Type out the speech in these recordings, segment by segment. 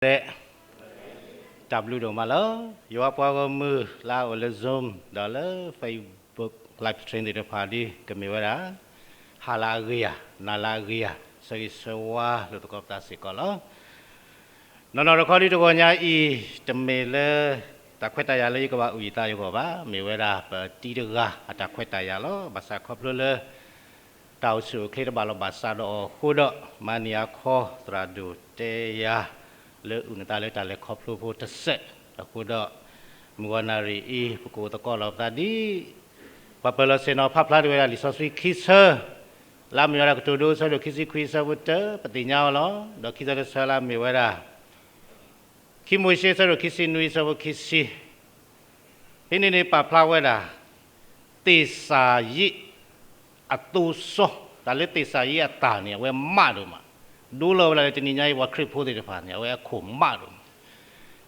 တၢ်ဘျုးဒိၣ်မးလီၤ. ယွၤပှၤဂီၢ်မုၢ်လၢအအိၣ်လၢ Zoom ဒီးလၢ Facebook Live Stream သ့ၣ်တဖၣ်ဒ်ကမ့ၢ်ဝဲဒၣ် ဟါလၢအဂ့ၤဧါ, နၤလၢအဂ့ၤဧါ, ဆၢဂ့ၤဆၢဝါလိာ်သကိးပသးစ့ၢ်ကီးလီၤ. နီၢ်နီၢ်တခီဒ်တဂီၤညါအံၤ တမ့ၢ်လၢ တၢ်ခွဲးတၢ်ယာ်လၢယကဘၣ်အုၣ်ယသးယဂီၢ်ဘၣ်, မ့ၢ်ဝဲဒၣ်ပတံၤတဂၤအတၢ်ခွဲးတၢ်ယာ်လီၤ. ဘၣ်ဆၣ်ခီဖျိလၢ တၢ်အိၣ်ဆူၣ်အိၣ်ချ့တဘၣ်လီၢ်ဘၣ်စးဒီးအီၤအဃိဒီး မၤန့ၢ်အခီသရၣ်ဒိၣ်တဲယၤ လၢအုၣ်နသးလၢတၢ်လဲၤခီဖျိဖိတစဲးအဃိဒီး မုၢ်ဂီၤနၣ်ရံၣ်အံၤ ပကအိၣ်သကိးလီၤပသးဒ် ပှၤပၢၤလီၢ်ဆ့ၣ်နီၤဖးဖျါတ့ၢ်ဝဲဒၣ်လံာ်စီဆှံခံဆၢ လၢအမ့ၢ်ဝဲဒၣ်ကတိၤဒိအဆၢဒိၣ်ခံဆံခွံအဆၢဖိတၢ ပသ့ၣ်ညါအီၤလီၤ. ဒီးခံဆၢတဆၢလၢအမ့ၢ်ဝဲဒၣ် ခံမိၤၡ့အဆၢဒိၣ်ခံဆံနွံအဆၢဖိခံဆံ ဖဲန့ၣ်န့ၣ်ပာ်ဖျါဝဲဒၣ် သ့ၣ်စၢ်ယ့ၣ်အသိစီ, တၢ်လၢသ့ၣ်စၢ်ယ့ၣ်အတၢ်န့ၣ် အဝဲမးဒိၣ်မး, ဒိလီၤဝဲဒၣ်လၢတနံၤညါအံၤ ပှၤခရံာ်ဖိသ့ၣ်တဖၣ်န့ၣ် အဝဲအခိၣ်မးဒိၣ်မး.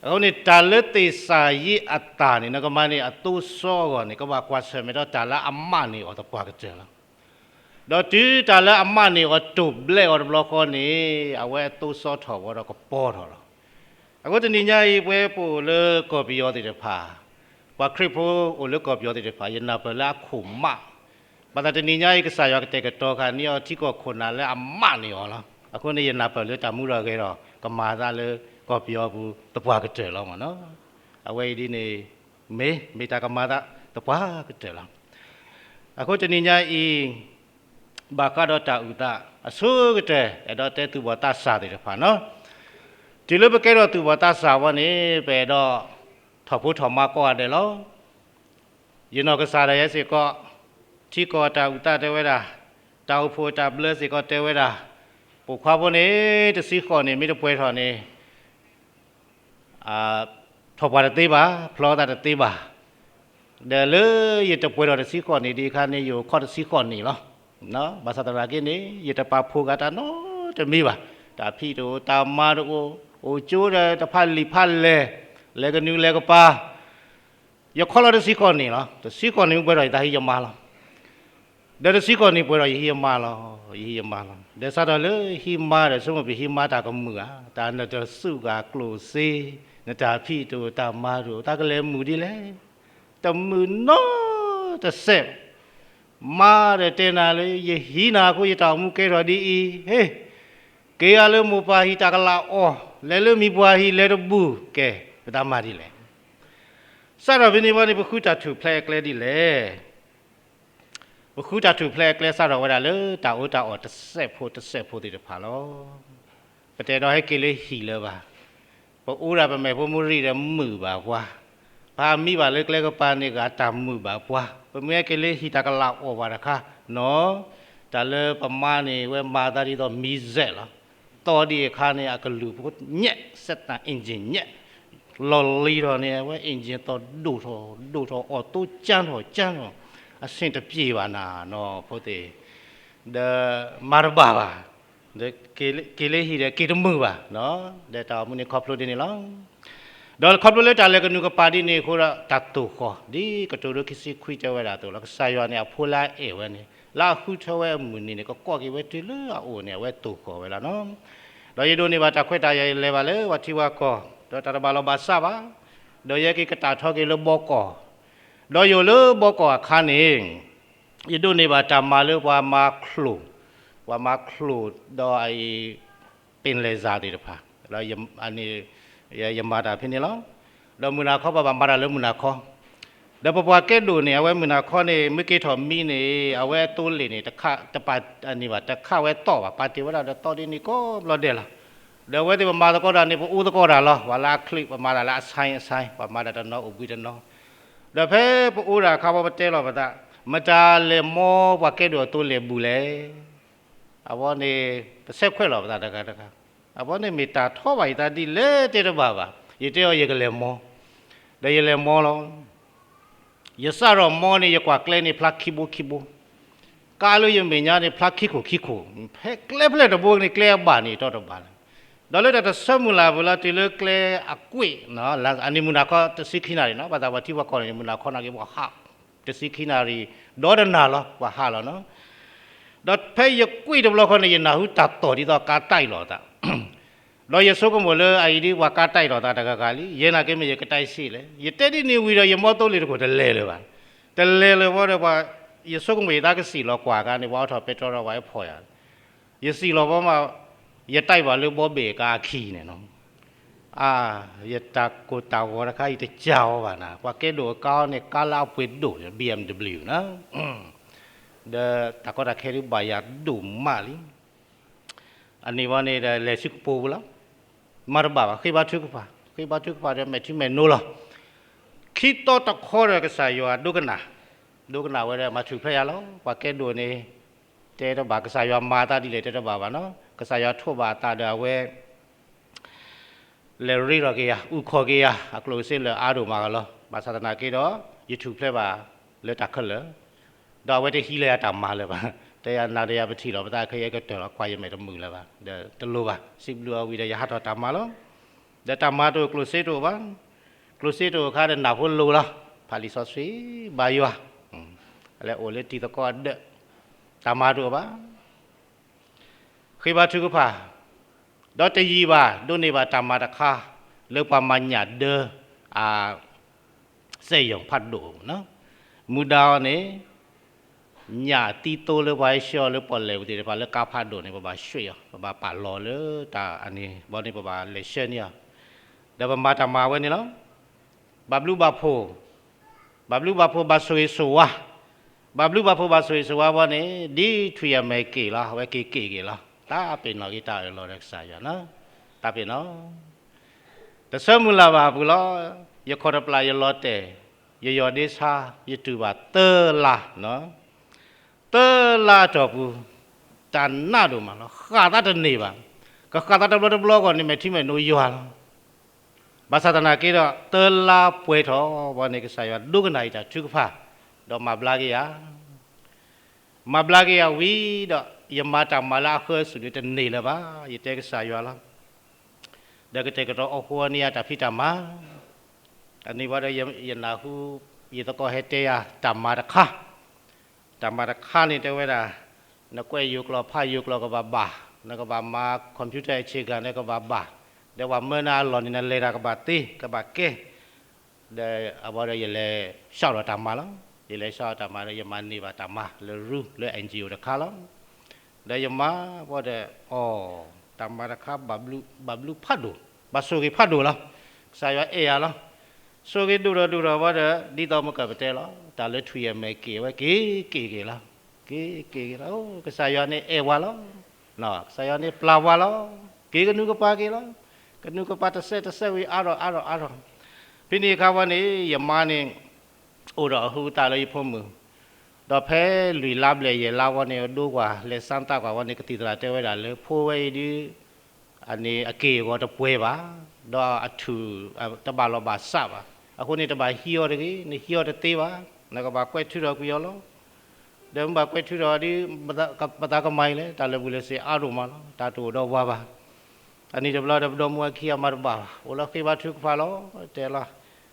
အဃိန့ၣ် တၢ်လၢသ့ၣ်စၢ်ယ့ၣ်အတၢ်န့ၣ် နကမၤန့ၢ်အသိစီအဂီၢ်န့ၣ် ကဘၣ်ကွၢ်ဆၢၣ်မဲာ်ဒီးတၢ်လၢအမးန့ၢ်အီၤသပှၢ်ကတၢၢ်လီၤ. ဒီးတုၤတၢ်လၢအမးန့ၢ်အီၤတိာ်ဘျဲးအီၤတဘျီဃီန့ၣ် အဝဲအသိစီထီၣ်ဝဲဒီးကပီၤထီၣ်လီၤ. အဃိတနံၤညါအံၤ ပဝဲပအိၣ်လၢကီၢ်ပယီၤသ့ၣ်တဖၣ်, ပှၤခရံာ်ဖိအိၣ်လၢကီၢ်ပယီၤသ့ၣ်တဖၣ် ယနၢ်ပၢၢ်လၢအခိၣ်မး, ဘၣ်ဆၣ်တနံၤညါအံၤ ကစၢ်ယွၤကတဲာ်ကတီၤဃာ်န့ၢ်အီၤထံကီၢ်ခိၣ်နၢ်လၢအမးန့ၢ်အီၤလီၤ. အဃိန့ၣ် ယနၢ်ပၢၢ်လၢတၢ်မူထီၣ်ဂဲၤထီၣ် ကမၤသးလၢကီၢ်ပယီၤပူၤသပှၢ်ကတၢၢ်လီၤမ့ၢ်နီၤ. အဝဲအံၤဒ်န့ၣ် မ့ၢ် မ့ၢ်တၢ်ကမၤသးသပှၢ်ကတၢၢ်လီၤ. အဃိတနံၤညါအံၤ ဘၣ်ဃးဒီးတၢ်အုၣ်သးအဆိကတၢၢ် အဲၣ်ဒိးတဲသူၣ်ဘီၣ်သးစၢ်သ့ၣ်တဖၣ်နီၤ. တုၤလၢပကဲထီၣ်သူၣ်ဘီၣ်သးစၢ်ဝဲန့ၣ် ပအဲၣ်ဒိးထီၣ်ဖိထီၣ်မါကိးဂၤဒဲးလီၤ. ယနီၢ်ကစၢ်ဒၣ်ယဲစ့ၢ်ကီး ထံကီၢ်တၢ်အုၣ်သးတဲဝဲဒၣ်, တၢ်အိၣ်ဖှိၣ်တၢ်ဘျၢစ့ၢ်ကီးတဲဝဲဒၣ်, ပိာ်ခွါဖိန့ၣ် တဆံဃိးနံၣ်မ့ၢ်တပှဲၤထီၣ်န့ၣ် ထီၣ်ပှၢ်တသ့ဘၣ်, ဖျီသးတသ့ဘၣ်. ဒီးလၢယတပှဲၤထီၣ်တဆံဃိးနံၣ်ဒံးအခါန့ၣ် ယအိၣ်ခီၣ်တဆံဃိးနံၣ်လီၤ. ဘၣ်ဆၣ်သနာ်က့န့ၣ် ယတပာ်ဖှိၣ်ဂၤတၢ်နီတမံၤဘၣ်. တၢ်ဖံးတအိၣ်တၢ်မၤတအိၣ်, အိၣ်ကၠိဒီးတဖၣ်လံာ်ဖးလဲၢ်, လဲၤကနုာ်လဲၤကပၤ ယခီလီၤတဆံဃိးနံၣ်လီၤ. တဆံဃိးနံၣ်မ့ၢ်ပှဲၤထီၣ် ယသးဟံးယမါလီၤ. ဒီးတဆံဃိးနံၣ်ပှဲၤထီၣ် ယဟံးယမါလီၤ, ယဟံးယမါလီၤ. ဒီးစးထီၣ်လၢဟံးမါဒီး ဆိကမိၣ်ပဟံးမါတၢ်ကမုာ်ဧါ, တၢ်နတစူၢ်ဂ့ၤကျိၣ်စ့, နတၢ်ဖံးတအိၣ်တၢ်မၤတအိၣ် တၢ်ကလဲၤမုာ်ဒ်လဲၣ်. တမုာ်နီတစဲး မါဒီးတဲနၤလၢ ယဟံးနၤအဃိ ယတၢ်အိၣ်မူကဲထီၣ်ဒ်အံၤ, ဟ့ၣ်, က့ၤအါလၢမိၢ်ပၢ်ဟံၣ်တၢ်ကလးအီၣ်, လဲၤလၢမံၤပှၢ်ဟံၣ်လဲၤတဘူၣ်, ကဲ, ပတၢ်မၤဒ်လဲၣ်. စးထီၣ်ဖဲန့ၣ်ဘၣ်န့ၣ် ပဃုတၢ်ထူၣ်ဖျဲးအကျဲဒ်လဲၣ်. ပဃုတၢ်ထူၣ်ဖျဲးအကျဲစးထီၣ်ဝဲဒၣ်လၢ တၢ်အီၣ်တၢ်အီတစဲးဖိတစဲးဖိသ့ၣ်တဖၣ်လီၤ. ပတအဲၣ်ဒိးဟဲက့ၤလၢဟံၣ်လၢၤဘၣ်. ပအိၣ်ဒၣ်ပမဲာ်ဖိမုၢ်ရံၣ်ဒီးမုာ်ဘၣ်ပှၤ, ပဟးမံဘၣ်လၢကျဲကပၤန့ၣ် ဂၤတၢ်မုာ်ဘၣ်ပှၤ, ပမ့ၢ်ဟဲက့ၤလၢဟံၣ်တၢ်ကလးအီၣ်ဘၣ်တခါနီၤ, တၢ်လၢပမါန့ၣ် ဝဲမၤသးဒ်သိးမံၤစဲးလီၤ. သီဒ်အခါန့ၣ် အကလုၢ်ဖိညဲၣ်, စက်တၢ် engine ညဲၣ်, လီၢ်လံၤထီၣ်န့ၣ် အဝဲ engine သီၣ်ဒိၣ်ထီၣ် ဒိၣ်ထီၣ် အီၣ်တိကၠၢထီၣ်ကၠၢထီၣ်, အဆ့ၣ်တပျ့ၤဘၣ်နၤနီၤ ဖိသ့ၣ်, ဒီးမၤတဘၣ်ဘၣ်, ဒီးက့ၤလၢဟံၣ်ဒီးက့ၤတမုာ်ဘၣ်နီၤ, ဒီးတၢ်အိၣ်မူန့ၣ်ခီဖျိဒ်န့ၣ်လီၤ. ဒီးခီဖျိလၢတၢ်လဲၤကနုာ်ကပၤဒ်န့ၣ်အဃိဒီး တၢ်သိၣ်ဃီၤ ဒ်ကတိၤဒိခံဆံခွံတဲဝဲဒၣ်အသိးလီၤ. ကစၢ်ယွၤန့ၣ် အဖိလၢအအဲၣ်ဝဲန့ၣ် လၢအဃုထၢဝဲအမုၢ်နံၤန့ၣ် ကကိးက့ၤဝဲတုၤလၢအအိၣ်န့ၣ် အဝဲသိၣ်ဃီၤဝဲလီၤနီၤ. ဒီးယဒိးန့ၢ်ဘၣ်တၢ်ခွဲးတၢ်ယာ် ယလဲၤဘၣ်လၢပှၤထံပှၤကီၢ်, ဒီးတၢ်တဘၣ်လီၢ်ဘၣ်စးဘၣ်, ဒီးယဟဲက့ၤကတၢၢ်ထီက့ၤလၢဘီကီၢ်, ဒီးယအိၣ်လၢဘီကီၢ်အခါန့ၣ် ယဒိးန့ၢ်ဘၣ်တၢ်မၤလၢပှၤမၤချိၣ်, ပှၤမၤချိၣ်ဒီးအအံၤ ပ့ၤလဲၤစၢ်သ့ၣ်တဖၣ်, ဒီးယမၤတၢ်ဖဲန့ၣ်လီၤ. ဒီးမုၢ်နၤခီပှၤဘၣ်မၤတၢ်လၢမုၢ်နၤခီ, ဒီးပပှၤကဲဒိၣ်န့ၣ် အဝဲမုၢ်နၤခီန့ၣ် မ့ၢ်က့ၤထီၣ်မံန့ၣ် အဝဲအသိလ့ၣ်န့ၣ် တခးတပာ်န့ၢ်ဘၣ် တခးဝဲသီၣ်ဘၣ် ပာ်တ့ၢ်ဝဲဒၣ်ဒီးသီဒ်န့ၣ်ကိးဘျီဒဲးလီၤ. ဒီးအဝဲသ့ၣ်ပမၤသကိးတၢ်န့ၣ် ပအိၣ်သကိးတၢ်လီၤ, ပှၤလၢအချံး ပမၤတၢ်လၢအဆါအဆါ ပှၤမၤတၢ်တနီၤအိၣ်ဘှံးတနီၤ, ဒီးဖဲပအိၣ်ဒၣ်အခါ ပတဲလီၤပသး, မတၤလဲၤမီပှၤကဲဒိၣ်အသိလ့ၣ်ဘူးလဲၣ်. အဝဲန့ၣ် ပဆဲးခွဲးလီၤပသးတဂၤတဂၤ, အဝဲန့ၣ်မ့ၢ်တၢ်ထီဘၣ်ယသးဒ်လဲၣ်တဲတဘၣ်ဘၣ်, ယတဲအီၤယကလဲၤမီ, ဒီးယလဲၤမီလီၤ. ယစးထီၣ်မီန့ၣ် ယကွၢ်ကျဲန့ၣ်ဖျါခံဘိခံဘိ, ကါလၢယမဲာ်ညါန့ၣ် ဖျါခံခိၣ်ခံခိၣ်, ဖဲကျဲဖဲလဲၣ်တဘိန့ၣ် ကျဲအဘၣ်န့ၣ်တီတဘၣ်လၢၤ. ဒီးလၢတၢ်တဆၢမုၢ်လၢ်ပူၤလီၤ တုၤလၢကျဲအကွံာ်, အန့ၣ်မုၢ်နၤခီတဆံခံနၣ်ရံၣ်နီၤ, ဘၣ်သးပှၤထံပှၤကီၢ်န့ၣ် မုၢ်နၤခီနာ်က့ ပှၤဟး တဆံခံနၣ်ရံၣ် ဒီတနၤလီၤ ပှၤဟးလီၤနီၤ. ဒီးဖဲယကွံာ်တဘျီဃီန့ၣ် ယနၢ်ဟူတၢ်သီၣ်ဒ်သိးကါတၢ်အံၤလီၤသး, ဒီး ဒီးယဆိကမိၣ်လၢအအံၤဒ်ပှၤကါတဲာ်ထီၣ်သးတဂၤဂၤလံ, ယဲနာ်က့မ့ၢ်ယကတဲစ့လဲၣ်, ယတဲဒ်န့ၣ်ဝံၤဒီးယမီတိလ့ၣ်တခိၣ်တလဲၤလၢၤဘၣ်. တလဲၤလၢၤဘၣ်ဒီးပှၤ, ယဆိကမိၣ်ယတၢ်ကစံၣ်လီၤကွၢ်အခါန့ၣ် ပှၤအိးထီၣ်ပဲတြီဒီးပှၤဟဲဖီၣ်ယၤ, ယစံၣ်လီၤဘၣ်မး, ယတဲဘၣ်လၢဘီဘ့ၣ်ကါအခံန့ၣ်နီၤ, အါ, ယတၢ်ကိၢ်တၢ်ဂီၤတခါအံၤတကးအီၤဘၣ်နၤ, ပှၤကဲဒိၣ်အကါအီၤန့ၣ် ကါလၢအပှ့ၤဒိၣ် B M W နီၤ, ဒီးတၢ်ကီတၢ်ခဲဒ်ဘၣ်ယၤဒိၣ်မးလံ အန့ၣ်ဝဲန့ၣ်ဒီးလဲၤဆူကပိာ်ပူၤလီၤ. မၤတဘၣ်ဘၣ်, ဃ့ဘါထုကဖၣ်, ဃ့ဘါထုကဖၣ်ဒီးမဲာ်ထံမဲာ်နိလီၤ. ခံတီတခီဒီးကစၢ်ယွၤဒိကနၣ်, ဒိကနၣ်ဝဲဒီးမၤထူၣ်ဖျဲးယၤလီၤ. ပှၤကဲဒိၣ်န့ၣ် တဲတဘၣ်, ကစၢ်ယွၤမၤအသးဒ်လဲၣ်တဲတဘၣ်ဘၣ်နီၤ. ကစၢ်ယွၤထိးဘၣ်အသးဒီးအဝဲ လဲၤရ့ထီၣ်က့ၤယၤ, အုၣ်ခီၣ်က့ၤယၤ, အကျိၣ်စ့လၢအါဒိၣ်မးလီၤ. ဘၣ်ဆၣ်သနာ်က့ဒီး ယထူၣ်ဖျဲးဘၣ်လၢတၢ်ခဲလၢာ်, ဒီးအဝဲတဟံးလၢယၤတၢ်မၤလၢၤဘၣ်. တဲယၤနၤဒီးယၤပထံၣ်လီၤ, ပသးခဲအံၤကတၢၢ်လီၤ, ကွၢ်ယမဲာ်တမုာ်လၢၤဘၣ်, ဒီးတလိၣ်ဘၣ်, စံးဘျုးအီၤဝံၤဒီးယဟးထီၣ်တၢ်မၤလီၤ. ဒီးတၢ်မၤတအိၣ်ကျိၣ်စ့တအိၣ်ဘၣ်, ကျိၣ်စ့တအိၣ်အခါဒီးနၢ်ဖိလိၤလီၤ, ဖးလံာ်စီဆှံ, ဘါယွၤ, လဲၤအိၣ်လၢတံၤသကိးအဒၢး, တၢ်မၤတအိၣ်ဘၣ် ဃ့ဘါထုကဖၣ်, ဒီးတယံာ်ဘၣ် ဒိးန့ၢ်ဘၣ်တၢ်မၤတခါ လၢပှၤမၤညၣ်ဒၢ အ စက်ရုံ ဖးဒိၣ်, မူဒါအီၤန့ၣ် ညၣ်သံသိလၢပှၤဟဲဆှၢအီၤလၢပီၣ်လဲၣ်ပူၤသ့ၣ်တဖၣ်လၢကါဖးဒိၣ်န့ၣ် ပဘၣ်ရွှေ့အီၤ, ပဘၣ်ပာ်လီၤလၢတၢ်အန့ၣ်ဘီန့ၣ် ပဘၣ်လဲၤဆှၢန့ၢ်အီၤ, ဒီးပမၤတၢ်မၤဝဲန့ၣ်လီၤ. ဘၣ်ဘျုးဘၣ်ဖှိၣ်, ဘၣ်ဘျုးဘၣ်ဖှိၣ်ဘၣ်ဆိၣ်ဂ့ၤဆိၣ်ဝါ, ဘၣ်ဘျုးဘၣ်ဖှိၣ်ဘၣ်ဆိၣ်ဂ့ၤဆိၣ်ဝါဘီန့ၣ် ဒ်ထွံၣ်အမဲာ်က့ၣ်လီၤ, အဝဲက့ၤက့ၣ်က့ၤလီၤ. တၢ်ပ့ၤနီၣ်က့ၤတၢ်အၢၣ်လီၤဒီးကစၢ်ယွၤနီၤ, တၢ်ပ့ၤနီၣ် တဆၢမုၢ်လၢ်ဘၣ်အပူၤလီၤ. ယခိၣ်တပျၢ်ယလီၤတဲာ်, ယယီၢ်ဒ့ဆါ, ယတူၢ်ဘၣ်သၢလါ, သၢလါအတီၢ်ပူၤ, တၢ်နးဒိၣ်မးလီၤ. ဃၣ်သးတန့ၢ်ဘၣ်. ကဃၣ်သးတဘျီတဘျီအဂီၢ်န့ၣ် မဲာ်ထံမဲာ်နိယွၤလီၤ. ဘၣ်ဆၣ်သနာ်က့ဒီး သၢလါပှဲၤထီၣ်ဘီန့ၣ် ကစၢ်ယွၤဒိကနၣ်အံၤတၢ်ထုကဖၣ်, ဒီးမၤဘျါက့ၤယၤ မၤဘျါက့ၤယၤဝံၤဒီး ယမၤတၢ်မၤလၢအဃၢအစူၣ်န့ၣ်တန့ၢ်လၢၤဘၣ်, ယတဲကစၢ်ယွၤလီၤ. ဒီးကတဲာ်ကတီၤအီၣ်ဃိန့ၢ်ယၤတၢ်ဖံးတၢ်မၤ, အန့ၣ်ဝံၤဒီးယနၢ်ဟူ ယသကိးဟဲတဲယၤတၢ်မၤတခါ, တၢ်မၤတခါန့ၣ်တဲဝဲဒၣ်, နကွဲးယိၤကျိာ်ဖးယိၤကျိာ်ကဘၣ်ဘၣ်, နကဘၣ်မၤ computer အခြေခံန့ၣ်ကဘၣ်ဘၣ်, ဒီးပှၤမၢနၤအလီၢ်န့ၣ် နလဲၤတၢ်ကဘၣ်သ့ ကဘၣ်ကဲ ဒီးအဝဲဒီးယလဲၤဆှၢထီၣ်တၢ်မၤလီၤ. ယလဲၤဆှၢထီၣ်တၢ်မၤဒီး ယမၤန့ၢ်ဘၣ်တၢ်မၤလၢရူ လၢ N G O တခါလီၤ. ဒီးယမၤဘီဒီး အီ, တၢ်မၤတခါ ဘၣ်ဘျုးဖးဒိၣ်, ဘၣ်ဆိၣ်ဂ့ၤဖးဒိၣ်လီၤ. ကစၢ်ယွၤအဲၣ်ယၤလီၤ. ဆိၣ်ဂ့ၤဒိၣ်ထီၣ်ဒိၣ်ထီၣ်ဘီဒီး ဒ်သိးမုၢ်ကၢၢ်ပတဲလီၤ, တၢ်လၢထွံၣ်အမဲာ်က့ၣ်ဝဲက့ၤက့ၤက့ၤလီၤ. က့ၤက့ၤက့ၤလီၤ. ကစၢ်ယွၤန့ၣ်အဲၣ်ဝဲလီၤ. ကစၢ်ယွၤန့ၣ်ပျၢ်ဝဲလီၤ. က့ၤကနူၤကပၤက့ၤလီၤ. ကနူၤကပၤတစဲးတစဲးဝံၤအါထီၣ်အါထီၣ်အါထီၣ်, ဖဲန့ၣ်အခါဝဲန့ၣ် ယမါန့ၣ် အိၣ်ဒီးအဟုးအသးလၢယဖိမုၣ်, ဒီးဖဲလွံၢ်လါဘျဲၣ်ယဲၢ်လါဝဲန့ၣ် အဒိကွၢ်လဲၤစမ်းသပ်ကွၢ်ဝဲန့ၣ် ကသံၣ်သရၣ်တဲဝဲဒၣ်လၢဖိဝဲအံၤဒုး အန့ၣ်အက့ၢ်အဂီၤတပှဲၤဘၣ်, ဒီးအထူၣ်တဘၣ်လီၢ်ဘၣ်စးဘၣ်. အဃိန့ၣ် တဘၣ်ဟံးအီၤတဂ့ၤ, နဟံးအီၤတသ့ဘၣ်, နကဘၣ်ကွဲးထုးထီၣ်ကွံာ်အီၤလီၤ. ဒီးမ့ၢ်ဘၣ်ကွဲးထုးထီၣ်ဒ် ပသးကမၤအံၤလဲၣ်, တၢ်လၢာ်ဘူၣ်လၢာ်စ့အါဒိၣ်မးလီၤ, တၢ်တအိၣ်ဒီးဝါဘၣ်. အန့ၣ်တဘျီဒီး ပဒီမါဝၤခံဂၤမၤတဘၣ်ဘၣ်, အိၣ်လီၤဃ့ဘါထုကဖၣ်လီၤ, တဲလီၤ,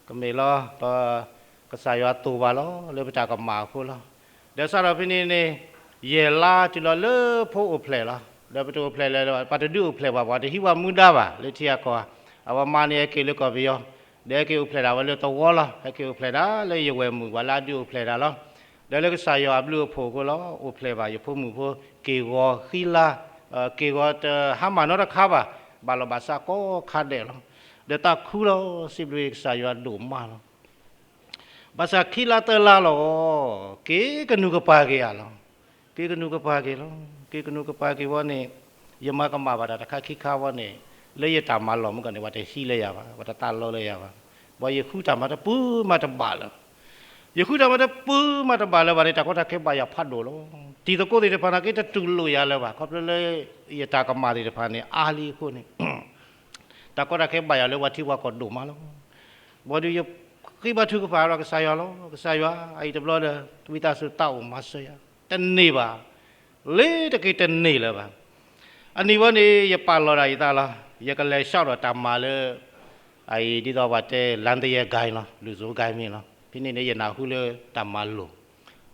ကမ့ၢ်လီၤ ပကစၢ်ယွၤသိၣ်ဘၣ်လီၤ လၢပတၢ်ကမၣ်အဃိလီၤ. ဒီးစးထီၣ်ဖဲန့ၣ်န့ၣ် ယဲၢ်လါတုၤလီၤလၢဖိအိၣ်ဖျဲၣ်လီၤ. ဒီးပတအိၣ်ဖျဲၣ်လၢၤဘၣ်, ပတဒုးအိၣ်ဖျဲၣ်ဘၣ်, ပှၤတဟံးဝဲမူဒါဘၣ် လၢထံဂၤကီၢ်ဂၤ. အဝဲမါန့ၣ်ဟဲက့ၤလၢကီၢ်ပယီၤ, ဒီးဟဲက့ၤအိၣ်ဖျဲၣ်ဒၣ်ဝဲလၢသဝီလီၤ. ဟဲက့ၤအိၣ်ဖျဲၣ်ဒၣ်လၢယဝဲၢ်မုၣ် ပှၤလၢအဒုးအိၣ်ဖျဲၣ်ဒၣ်လီၤ. ဒီးလၢကစၢ်ယွၤအဘျုးအဖှိၣ်အဃိလီၤ, အိၣ်ဖျဲၣ်ဘၣ်ယဖိမုၣ်ဖိ က့ၢ်ဂီၤဃံလၤ, က့ၢ်ဂီၤတဟါမၢ်နီတခါဘၣ်, ဘၣ်လီၢ်ဘၣ်စးကိးခါဒဲးလီၤ. ဒီးသးခုလီၤ, စံးဘျုးကစၢ်ယွၤဒိၣ်မးလီၤ. ဘၣ်ဆၣ်ခံလါသၢလါလီၤ, က့ၤကနူၤကပၤက့ၤယၤလီၤ. က့ၤကနူၤကပၤက့ၤလီၤ. က့ၤကနူၤကပၤက့ၤဝဲန့ၣ်, ယမၤကမၣ်ဘၣ်တၢ်တခါခံခါဝဲန့ၣ်, လၢယတၢ်မၤလီၢ်မုၢ်ကီၢ်န့ၣ် ပှၤတဟံးလၢယၤဘၣ်, ပှၤတသးလီလၢယၤဘၣ်. ဘၣ်ယဃုတၢ်မၤတပူၤမးတဘၣ်လၢၤ, ယဃုတၢ်မၤတပူၤမးတဘၣ်လၢၤဘၣ်န့ၣ် တၢ်ကီတၢ်ခဲဘၣ်ယၤဖးဒိၣ်လီၤ. တံၤသကိးသ့ၣ်တဖၣ်န့ၣ်က့ၤတတူၢ်လိာ်ယၤလၢၤဘၣ်, ခီဖျိလၢယတၢ်ကမၣ်သ့ၣ်တဖၣ်န့ၣ် အါလံအဃိန့ၣ် တၢ်ကီတၢ်ခဲဘၣ်ယၤလၢပှၤထံပှၤကီၢ်ဒိၣ်မးလီၤ. ဘၣ်ဒီးယဃ့ဘါထုကဖၣ်ဒီးကစၢ်ယွၤလီၤ. ကစၢ်ယွၤ အအံၤတဘျီဒီး ဝံသးစူၤသးအိၣ်မၤစၢၤယၤ, တန့ၢ်ဘၣ်, လ့တက့ၤတန့ၢ်လၢၤဘၣ်. အနံၤဝဲန့ၣ် ယပာ်လီၤဒၣ်ယသးလီၤ. ယကလဲၤဆှၢထီၣ်တၢ်မၤလၢ အအံၤဒ်သိးပှၤတဲ လမ်းသယဲ ဂိုဏ်း လီၤ, လူဆိုးဂိုဏ်း မ့ၢ်လီၤ. ဖဲန့ၣ်န့ၣ် ယနၢ်ဟူလၢတၢ်မၤလိာ်,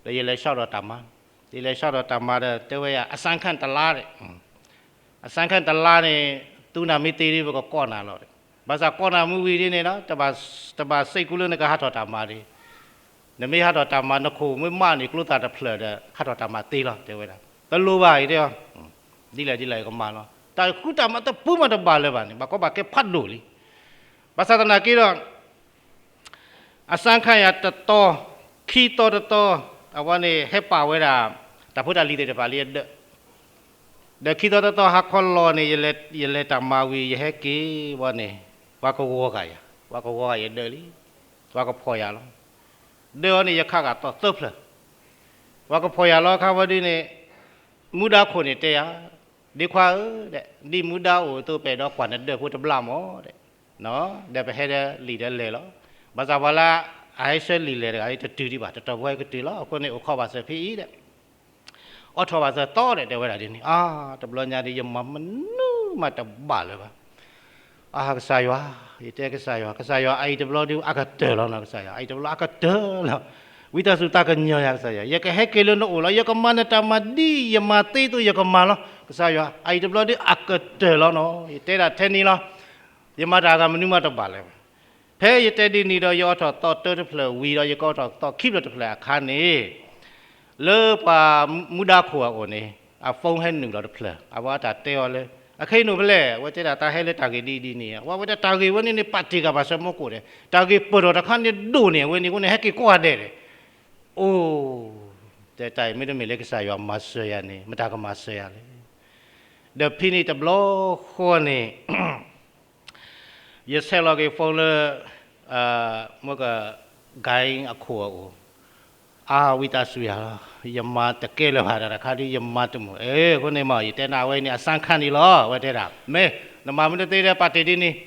ဒီးယလဲၤဆှၢထီၣ်တၢ်မၤ, ယလဲၤဆှၢထီၣ်တၢ်မၤဒီး တဲဝဲယၤ အစမ်းခန်းတစ်လ ဒီး အစမ်းခန်းတစ်လ န့ၣ် သုနၤမ့ၢ်သ့ဒ် ပကကိးနၤလီၤ. ဘၣ်ဆၣ်ကိးနၤမ့ၢ်ဝံၤဒ်န့ၣ်ဒီး တဘၣ်စံးကူလၢနကဟးထီၣ်တၢ်မၤဒံး. နမ့ၢ်ဟးထီၣ်တၢ်မၤ နခိၣ်မ့ၢ်မးန့ၣ် ကျိသၣ်တဖျၢၣ်ဒီး ဟးထီၣ်တၢ်မၤသ့လီၤ တဲဝဲဒၣ်. တလိၣ်ဘၣ်အံၤတဲအီၤ, ဒ်လဲၣ်ဒ်လဲၣ်ယကမၤလီၤ. တၢ်ဃုတၢ်မၤတပူၤမးတဘၣ်လၢၤဘၣ်န့ၣ် ဘၣ်ကီဘၣ်ခဲဖးဒိၣ်လံ. ဘၣ်ဆၣ်သနာ်က့ဒီး အစၣ်ခါယၤတတီၤ, ခံတီၤတတီၤ, အဝဲန့ၣ်ဟဲပာ်ဝဲဒၣ် တၢ်ဖိတၢ်လံၤသ့ၣ်တဖၣ်လၢယဒၢး, ဒီးခံတီၤတတီၤဟါခီလီၤန့ၣ် ယလဲၤတၢ်မၤဝံၤ ယဟဲက့ၤဝဲန့ၣ် ပှၤကဝီၤဂာ်ယၤ, ပှၤကဝီၤဂာ်ယဒၢးလံ, ပှၤကဖီၣ်ယၤလီၤ. ဒၢးအီၤန့ၣ် ယခးဂာ်သီသၢဖျၢၣ်, ပှၤကဖီၣ်ယၤလီၤခါဝဲဒ်န့ၣ် မူဒါခိၣ်န့ၣ်တဲယၤ, ဒ့ခွါဧၢ, ဒ်မူဒါအိၣ်အသိး ပအဲၣ်ဒိးကွၢ်နဒၢးဖိတဘျီမး, ဒီးပဟဲဒီးလံာ်ဒီးလဲၢ်လီၤ. ဘၣ်ဆၣ်ပှၤလၢအဟဲဆှၢလံာ်လဲၢ်တဂၤ တတုၤဒံးဘၣ်, တတီၤဖိဟဲကတုၤလီၤ. အဃိန့ၣ် အိၣ်ခိးဘၣ်စၢၤဖဲအံၤဒီး အိးထီၣ်ဘၣ်စၢၤသီဒီး တဲဝဲဒၣ်ဒ်န့ၣ်. အါ တဘျီညါဒီး ယမၤမနုၤမးတဘၣ်လၢၤဘၣ်. အါ ကစၢ်ယွၤ, ယတဲကစၢ်ယွၤ, ကစၢ်ယွၤ အအံၤတဘျီဒုး အကတၢၢ်လီၤနီၤ, ကစၢ်ယွၤ အအံၤတဘျီအကတၢၢ်လီၤ. ဝံသးစူၤသးကညီၤယၤ ကစၢ်ယွၤ, ယကဟဲက့ၤလၢနအိၣ်လီၤ, ယကမၤနတၢ်မၤဒ်ယမၤသ့သိးယကမၤလီၤ. ကစၢ်ယွၤ အအံၤတဘျီဒုး အကတၢၢ်လီၤနီၤ, ယတဲဒၣ်ထဲန့ၣ်လီၤ. ယမၤတၢ်အဂၤမနုၤမးတဘၣ်လၢၤဘၣ်. ဖဲယတဲဒ်န့ၣ်ဒီး ယအိးထီၣ်သီတၢတဖျၢၣ်ဝံၤဒီး ယကအိးထီၣ်သီခံဖျၢၣ်တဖျၢၣ်အခါန့ၣ် လၢပှၤမူဒါခိၣ်အအိၣ်န့ၣ် အ phone ဟဲနုာ်လီၤတဖျၢၣ်, အဝဲအတၢ်တဲအီၤလၢ အခဲအံၤနုာ်ဖဲလဲၣ်, အဝဲတဲဒၣ် တၢ်ဟဲလၢတၢ်ဂ့ၢ်ဒ်အံၤဒ်န့ၣ်, အဝဲ အဝဲဒၣ်တၢ်ဂ့ၢ်ဝဲန့ၣ်န့ၣ် ပာ်တ့ၢ်ကၤဘၣ်စၢၤမူခိၣ်ဒီး တၢ်ဂ့ၢ်ပၢၢ်ထီၣ်တခါန့ၣ်ဒိၣ်န့ၣ် အဝဲန့ၣ် အဃိန့ၣ် ဟဲက့ၤကိးဂၤဒဲးဒီး အိၣ် တဲတၢ်အံၤ မ့တမ့ၢ်လၢကစၢ်ယွၤမၤစၢၤယၤန့ၣ် မတၤကမၤစၢၤယၤလဲၣ်. ဒီးဖဲန့ၣ်တဘျီဃီန့ၣ် ယဆဲးလီၤက့ၤ phone လၢ မ့ၢ်က guy အခိၣ်အအိၣ်, အါ ဝံသးစူၤယၤလီၤ, ယမၤတကဲလၢၤဘၣ် တၢ်တခါဒ်ယမၤတမုာ်, အဃိန့ၣ်မ့ၢ် ယတဲနၤဝဲန့ၣ် အစၣ်ခါန့ၣ်လီၤ, အဝဲတဲဒၣ် မ့ၢ် နမၤမနုၤသ့ဒီး ပာ်တ့ၢ်ဒ်န့ၣ်,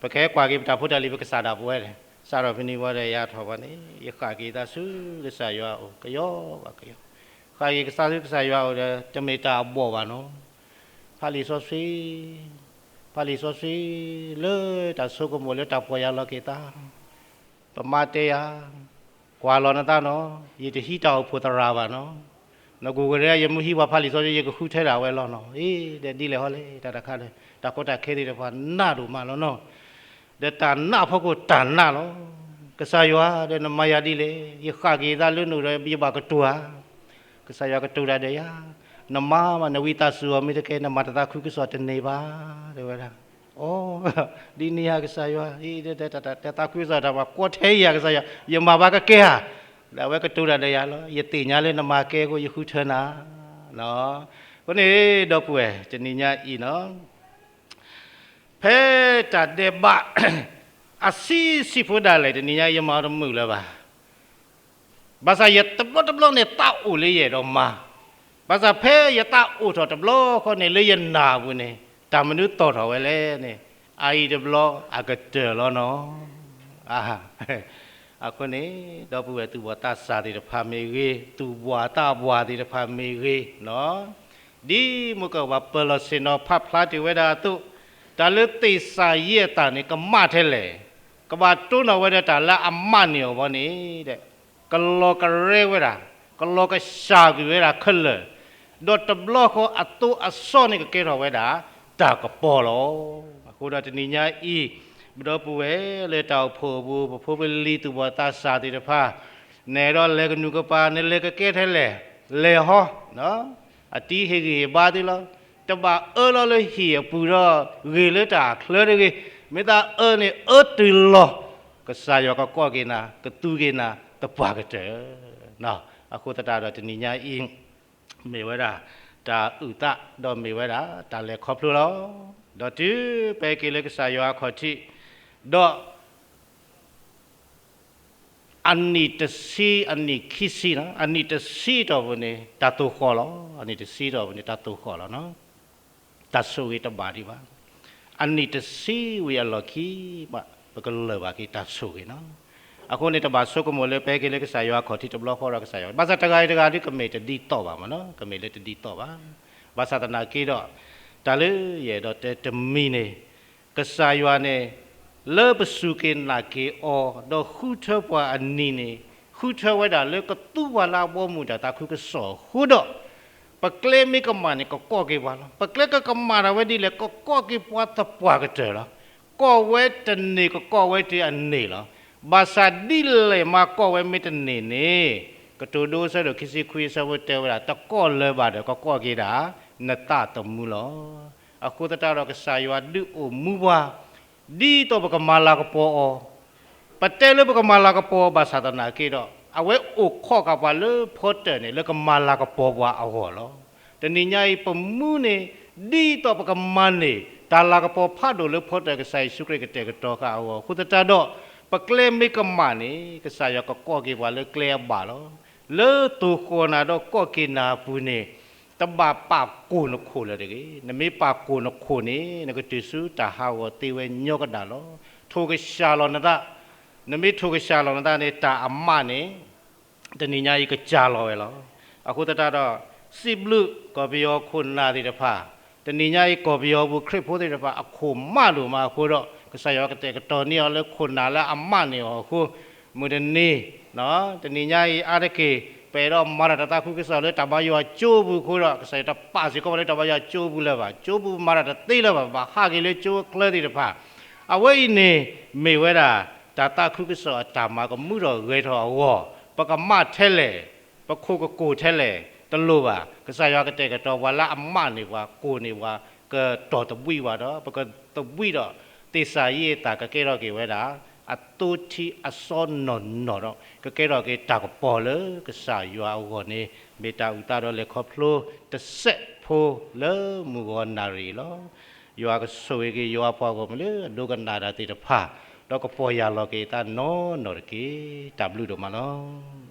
ပကဟဲကွၢ်က့ၤပတၢ်ဖိတၢ်လံၤ ပကစၢ်ဒၣ်ပဝဲန့ၣ်, စးထီၣ်ဖဲန့ၣ်ဝံၤဒီး ယၤထီၣ်ဘၣ်န့ၣ် ယဃၣ်က့ၤသးဆူကစၢ်ယွၤအအိၣ် ကယီဘၣ်ကယီ, ဃၣ်က့ၤကစၢ်ဆူကစၢ်ယွၤအအိၣ်ဒီး တမ့ၢ်တၢ်အဘီၣ်ဘၣ်နီၤ, ဖးလံာ်စီဆှံ, ဖးလံာ်စီဆှံ လၢတၢ်ဆိကမိၣ်လၢတၢ်ပီၢ်ယၢ်လီၤက့ၤသး ပမၤတဲယၤ, ကွၢ်လီၤနသးနီၤ, ယတဟံးတၢ်အိၣ်ဖှိၣ်သရၣ်ဘၣ်နီၤ, နကိၢ်ကရၢ ယမ့ၢ်ဟံးပှၤဖးလံာ်စီဆှံ ယကဃုထၢဒၣ်ဝဲလီၤနီၤ, အ့ ဒီးဒ်လဲၣ်ဟီလဲၣ် တၢ်တခါဒီး တၢ်ကီတၢ်ခဲသ့ၣ်တဖၣ်နးဒိၣ်မးလီၤနီၤ, ဒီးတၢ်နးအဖီခိၣ်တၢ်နးလီၤ, ကစၢ်ယွၤဒီးနမၤယၤဒ်လဲၣ်, ယဃၣ်က့ၤသးလၢနအိၣ်ဒီး ယဘၣ်ကတိၤဧါ, ကစၢ်ယွၤကတိၤတၢ်ဒီးယၤ, နမၤမး နဝံသးစူၤအီၤမ့ၢ်တကဲ နမၤတသးခုကစီၣ်တန့ၢ်ဘၣ်, တဲဝဲဒၣ် အိ ဒ်န့ၣ်ဧါ ကစၢ်ယွၤ, တၢ်သးခုကစီၣ်တၢ်ပှၤကိးထဲအံၤဧါ ကစၢ်ယွၤ, ယမၤဘၣ်ကကဲဧါ, ဒီးအဝဲကတိၤတၢ်ဒီးယၤလီၤ, ယသ့ၣ်ညါလၢနမၤကဲအဃိ ယဃုထၢနၤ, အဃိန့ၣ် ဒီပုၢ်ဝဲၢ် တနံၤညါအံၤနီၤ, ဖဲတၢ်ဒဲးဘး အဆံးဆံးဖိဒၣ်လဲာ် တနံၤညါအံၤ ယမၤအီၤတမုာ်လၢၤဘၣ် ဘၣ်ဆၣ်ယတဘျီတဘျီန့ၣ် သးအိၣ်လၢယအဲၣ်ဒိးမၤ, ဘၣ်ဆၣ်ဖဲယသးအိၣ်ထီၣ်တဘျီဃီန့ၣ် လၢယနာ်ပူၤန့ၣ် တၢ်မနုၤသီၣ်ထီၣ်ဝဲလဲၣ်န့ၣ်, အအံၤတဘျီအကတၢၢ်လီၤနီၤ, အ အဃိန့ၣ် ဒီပုၢ်ဝဲၢ်သူၣ်ဘီၣ်သးစၢ်သ့ၣ်တဖၣ်မ့ၢ်ဂ့ၤ, သူၣ်ဘှီၣ်သးဘှီၣ်သ့ၣ်တဖၣ်မ့ၢ်ဂ့ၤနီၤ, ဒ်မိၢ်ကဘၣ်ပၢၢ်လီၤဆ့ၣ်နီၤဖးဖျါတ့ၢ်ဝဲဒၣ်အသိး, တၢ်လၢသ့ၣ်စၢ်ယဲၢ်အသးန့ၣ် ကမၣ်ထဲလဲၣ်, ကဘၣ်တိၢ်နီၣ်ဝဲဒီးတၢ်လၢအမၣ်န့ၢ်အီၤဘီန့ၣ်ဒီး ကလီၤကရဲဝဲဒၣ်, ကလီၤကစၢ်ကွံာ်ဝဲဒၣ်ခဲလၢာ်, ဒီးတဘျီဃီအသိအစီန့ၣ်ကကဲထီၣ်ဝဲဒၣ် တၢ်ကပီၤလီၤ. အဃိဒီးတနံၤညါအံၤ, ပဒီပုၢ်ဝဲၢ်လၢတၢ်အိၣ်ဖှိၣ်အပူၤ ပဖိပလံၤသူၣ်ဘီၣ်သးစၢ်သ့ၣ်တဖၣ်, နအဲၣ်ဒိးလဲၤကနူၤကပၤ နလဲၤကကဲထဲလဲၣ်, လဲၤဟီ, အတံၤဟ့ၣ်ဂံၢ်ဟ့ၣ်ဘါသုလီၤ. တဘၣ်အၢလီၤလၢဟံၣ်အပူၤဒီး ဂ့ၤလၢတၢ်ချၢတဂ့ၤ, မ့ၢ်သးအၢန့ၣ်အၢတုၤလီၤ, ကစၢ်ယွၤကကိးက့ၤနၤ, ကသူက့ၤနၤ, သပှၢ်ကတၢၢ်. အဃိသတးဒီးတနံၤညါအံၤ မ့ၢ်ဝဲဒၣ် တၢ်အုၣ်သး ဒီးမ့ၢ်ဝဲဒၣ် တၢ်လဲၤခီဖျိလီၤ. ဒီးတုၤပဟဲက့ၤလၢကစၢ်ယွၤအခီၣ်ထံး, ဒီး အနံၣ်တဆံ အနံၣ်ခံဆံ, အနံၣ်တဆံတီၢ်ပူၤန့ၣ် တၢ်သိၣ်ဃီၣ်လီၤ. အနံၣ်တဆံတီၢ်ပူၤန့ၣ် တၢ်သိၣ်ဃီၣ်လီၤ. တၢ်ဆိၣ်ဂ့ၤတဘၣ်ဒံးဘၣ်. အနံၣ်တဆံဝံၤအလီၢ်ခံဘၣ် ပကလၢာ်ဘၣ်က့ၤတၢ်ဆိၣ်ဂ့ၤနီၤ. အဃိန့ၣ် တဘၣ်ဆိကမိၣ်လၢပဟဲက့ၤလၢကစၢ်ယွၤအခီၣ်ထံးတဘျီဃီဒီးကစၢ်ယွၤ, ဘၣ်ဆၣ်တဂၤအံၤတဂၤဒုးကမ့ၢ်တဒ်သိးဘၣ်မ့ၢ်နီၤ, ကမ့ၢ်လၢတဒ်သိးဘၣ်. ဘၣ်ဆၣ်သနာ်က့ဒီး တၢ်လၢယအဲၣ်ဒိးတဲတမံၤန့ၣ် ကစၢ်ယွၤန့ၣ် လၢပစူၢ်က့ၤနာ်က့ၤအီၤ ဒီးဃုထၢပှၤအနံၤန့ၣ် ဃုထၢဝဲဒၣ်လၢကသူပှၤလၢအဘီအမုၢ်တၢ်သးခုကစီၣ်အဃိဒီး ပကျဲမ့ၢ်ကမၣ်န့ၣ် ကကိးက့ၤပှၤလီၤ. ပကျဲကကမၣ်တၢ်ဝဲဒ်လဲၣ်, ကကိးက့ၤပှၤသပှၢ်ကတၢၢ်လီၤ. ကိးဝဲတန့ၢ် ကကိးဝဲတုၤအန့ၢ်လီၤ. ဘၣ်ဆၣ်ဒ်လဲၣ်မး ကိးဝဲမ့ၢ်တန့ၢ်န့ၣ်, ကတိၤဒိအဆၢဒိၣ်ခံဆံခွံအဆၢဖိတဲဝဲဒၣ်, တကိးလၢၤဘၣ်ဒီး ကကိးက့ၤဒၣ်နသးသမူလီၤ. အဃိသတးဒီး ကစၢ်ယွၤဒုးအိၣ်မူပှၤ ဒ်သိးပကမၤလၤကပီၤအီၤ, ပတဲလၢပကမၤလၤကပီၤအီၤဘၣ်ဆၣ်သနာ်က့ဒီး အဝဲအိၣ်ခိးဃာ်ပှၤလၢဖီတၢၣ်န့ၣ် လၢကမၤလၤကပီၤပှၤအဂီၢ်လီၤ. တနံၤညါအံၤ ပမူန့ၣ် ဒ်သိးပကမၤန့ၢ် တၢ်လၤကပီၤဖးဒိၣ်လၢဖီတၢၣ်ကစၢ်ယ့ၣ်ၡူးခရံာ်ကတဲာ်ကတီၤဃာ်အဂီၢ်အဃိသတးဒီး, ပကျဲမ့ၢ်ကမၣ်န့ၣ် ကစၢ်ယွၤကကိးက့ၤပှၤလၢကျဲအဘၣ်လီၤ. လၢသိၣ်ဃီၣ်နၤဒီးကိးက့ၤနၤအပူၤန့ၣ် တဘၣ်ပာ်ကိၢ်နခိၣ်လၢၤတဂ့ၤ. နမ့ၢ်ပာ်ကိၢ်နခိၣ်န့ၣ် နကတုၤဆူတၢ်ဟးဂီၤသ့ဝဲညီကဒၣ်လီၤ. ထိၣ်ကစၢ်လီၤနသး, နမ့ၢ်ထိၣ်ကစၢ်လီၤနသးန့ၣ် တၢ်အမးန့ၣ် တနံၤညါအံၤကစၢ်လီၤဝဲလီၤ. အဃိသတးဒီး စံးဘျုးကီၢ်ပယီၤခိၣ်နၢ်သ့ၣ်တဖၣ်, တနံၤညါအံၤကီၢ်ပယီၤပူၤခရံာ်ဖိသ့ၣ်တဖၣ် အခိၣ်မးဒိၣ်မးအဃိဒီး ကစၢ်ယွၤကတဲာ်ကတီၤန့ၢ်အီၤလၢခိၣ်နၢ်လၢအမးန့ၢ်အီၤအဃိ, မုၢ်တနံၤ တနံၤညါအံၤအါတက့ၢ် ပအဲၣ်ဒိးမၤတၢ်တၢ်သးခုကစီၣ်လၢတၢ်ဘါယွၤကၠိပူၤအဃိဒီး ကစၢ်ယွၤတပာ်စ့ၢ်ကီးပှၤလၢတၢ်ဘါယွၤကၠိပူၤလၢၤဘၣ်. ကၠိပူၤမၤတၢ်တသ့လၢၤဘၣ်, ဘၣ်ဟးက့ၤလၢကၠိအချၢသ့ၣ်တဖၣ်. အဝဲအံၤန့ၣ် မ့ၢ်ဝဲဒၣ် တၢ်သးခုကစီၣ်အတၢ်မၤကမူထီၣ်ဂဲၤထီၣ်အဂီၢ်, ပကမးထဲလဲၣ်, ပခိၣ်ကကိၢ်ထဲလဲၣ်, တလိၣ်ဘၣ်. ကစၢ်ယွၤကတဲာ်ကတီၤပှၤလၢအမးန့ၢ်ပှၤ ကိၢ်န့ၢ်ပှၤ ကတီၢ်သဘှံးပှၤဒီး ပကသဘှံးဒီး သ့ၣ်စၤယံးအသးကကဲထီၣ်က့ၤဝဲဒၣ် အသိထံအစီနီၢ်နီၢ်ဒီး ကကဲထီၣ်က့ၤတၢ်ကပီၤလၢကစၢ်ယွၤအဂီၢ်န့ၣ် မ့ၢ်တၢ်အုၣ်သးဒီးလဲၤခီဖျိတစဲးဖိလၢမုၢ်ဂီၤနၣ်ရံၣ်လီၤ. ယွၤကဆိၣ်ဂ့ၤက့ၤယွၤပှၤဂီၢ်မုၢ်လၢအဒိကနၣ်တၢ်သ့ၣ်တဖၣ်, ဒီးကပီၢ်ယၢ်လီၤက့ၤအသးနီၢ်နီၢ်တက့ၢ်. တၢ်ဘျုးဒိၣ်မးလီၤ.